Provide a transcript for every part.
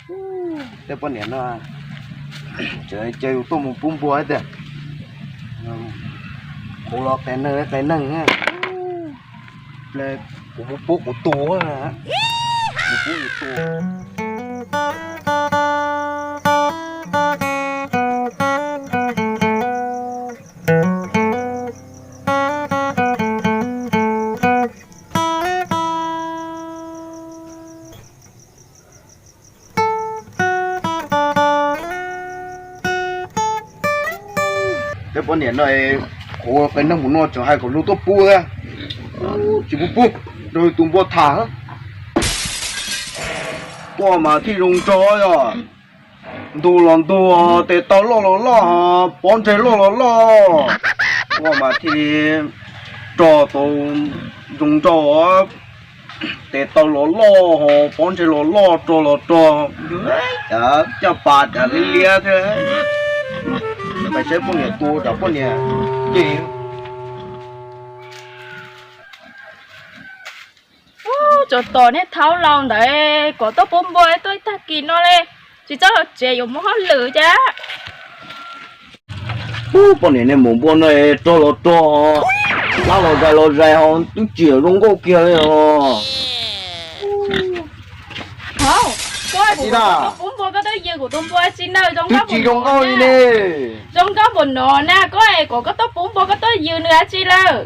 Tej poj niam no, tseem cia yus tuaj mus pub npua tiag. Kuv los qias neeg qias neeg, ple kuv pub pub kuv tus, kuv pub yus tus. Tej poj niam no, kuv qias neeg mus no tseem hais kom luag tuaj pub, tsis pub pub, nrog tus npua tham. Tuaj mas thiaj zoo nraug yog. Ntug los ntug, tes taw loj los loj, pob ntseg loj los loj. Tuaj mas thiaj li rog tau zoo nraug, tes taw los loj, pob ntseg los loj, rog los rog. Cas caj pas cas liab liab thiab. Pais saib poj niam tus, cas poj niam ces Tsov tom nej thaub laus ntawd kom tuaj pub npua tuaj ib tag kis no li, tsis txhob los tsev yuav mus hauj lwm cas. Poj niam nej mus npua no rog los rog, lab los zais los zais ho twb tsis zoo nkauj kiag li os. Hauv, koj kuv kom koj tuaj pub npua koj tuaj yws kuv tus npua tsis nawj, twb tsis zoo nkauj li ne. Zoo nkauj npaum no na, koj es kom koj tuaj pub npua koj tuaj yws nws dab tsi lawm?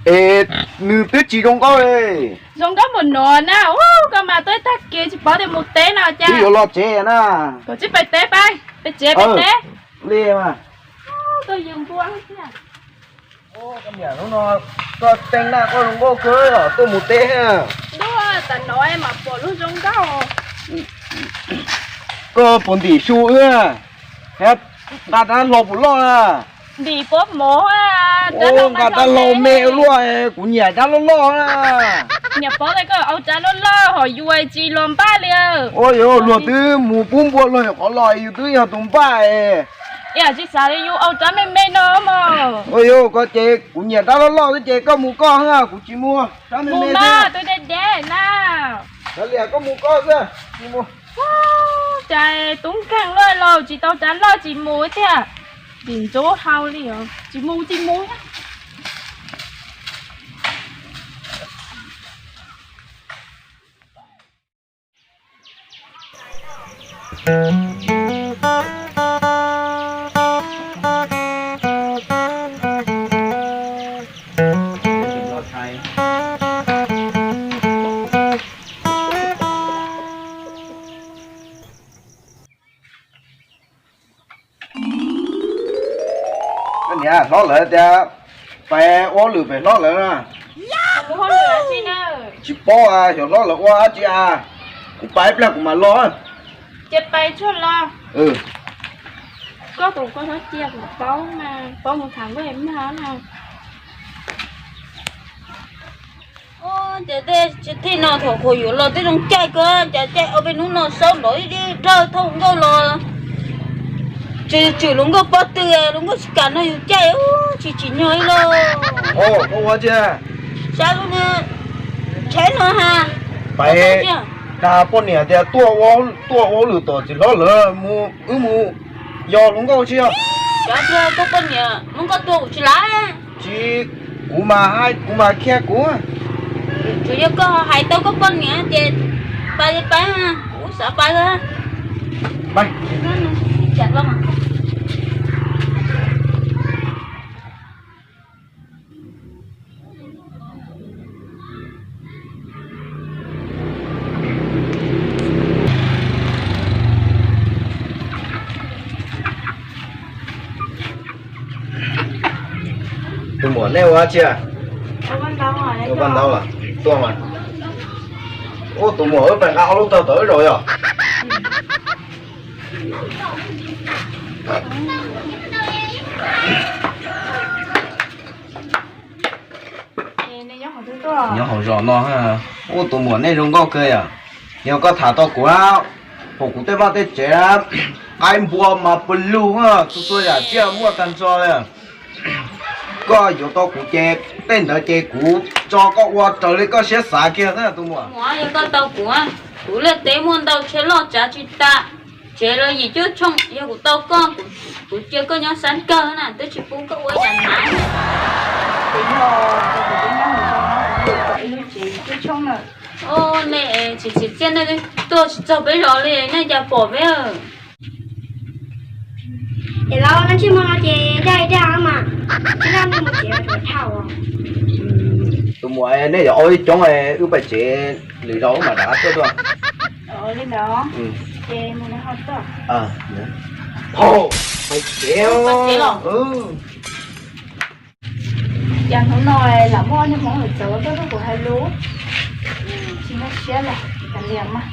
Es nws twb tsis zoo nkauj li. Zoo nkauj npaum no na, koj mas tuaj ib tag kis tsis paub tias mus teb no cas. Twb yuav los tsev na. Kom tsis pais teb, pais, pais tsev pais teb. Li mas. Tuaj yws npua thiab. Koj teej na koj zoo nkauj kawg os, tuaj mus teb. Ntuj, tam no mas pom lub zoo nkauj. Koj puas ntim xyu wb? Nqa rab hlau puas loj na? Ntim puas mov. Nqa rab hlau me luaj, kuv nyiam rab loj loj na. Nyiam paub tias koj au rab loj loj hos yus tsis los npaj li. Ua yuav luag twb mus pub npua luag nyuam qhuav los yus twb yog tus npaj. Tsis xav li yus au rab me me no mog. Ua yuav koj ces kuv nyiam rab loj loj xwb ces koj mus koj, kuv tsis mus rab me me na. Tus deb deb na. Kav liam koj mus koj xwb. Cas tub nkeeg luaj los tsis tau rab loj tsis mus thiab. Ntim ntsuab hau li os, tsis mus tsis mus. Koj niam, hlob lawv tias pais ua hauj lwm pem hlob lawv na. Tsis paub, xyov hlob lawv ua dab tsi a. Kuv pais ib pliag kuv mam los. Ces pais tsuag los. Koj tus koj txhob cia kuv paub mas, paub mus tham nkauj mag na. Ces tej tsis thij no thaum kuv yuav los twb zoo caij kawg, cas caij ob peb hnub no sawv nrov ib dib dawg thauj nkauj los. Tsis tswm hluas nkauj pob tw, hluas nkauj tsis kam nrog yus caij, tsis tsim nyog ib los. Saib lub, tsheb no ha. Pais, tas poj niam tias tuaj ua hauj lwm tom txiv hlob lawv, mus wb mus yos hluas nkauj tsis yog? Cov tiag, koj poj niam muab koj tua kuv tsis lav. Tsis, kuv mas, kuv mas khiav kuv. Tsuas yog koj hais tau koj poj niam ces pais li pais, kuv xav pais. Tus muam, nej ua dab tsi? Ua paj ntaub los tuaj mas. Ub, tus muam, wb pais nqa ob lub tawg tawm wb zaum yom. Nyob hauv zos no. Ub, tus muam, nej zoo nkauj kawg yom. Yog koj tham tau kuv, pom kuv tej vaj tej tsev, qaib npua mas pw lug, txhua txhua yam tsiaj muaj tag nrho. Koj yuav tau kuv ces tej ntawd ces kuv tso koj ua raws li koj siab xav kiag xwb tus muam. Yog koj tau kuv, Kuv liaj teb muaj ntau, tsheb loj tsav tsis tas. Tsev los yim cuaj tshooj, yog kuv tau koj, kuv cia koj nyob xab kawg na, twb tsis pub koj ua yam nav. Ua nej tsis tsim txiaj, nej tuaj tsis txog peb zos li, nej cas pom peb. Es los no ntsej muag no ces daj daj mas, tsis daj nej mus tsev dhau. Tus muam, nej yuav ua ib coob, wb pais tsev, lwm zaus wb mam rov qab tuaj. Li ntawd, ces mus no ho tuaj. Pais tsev los. Cas hnub no lam muaj niag hmoob txawv tuaj rau kuv hais lus, tsis muaj siab li, kav liam mas.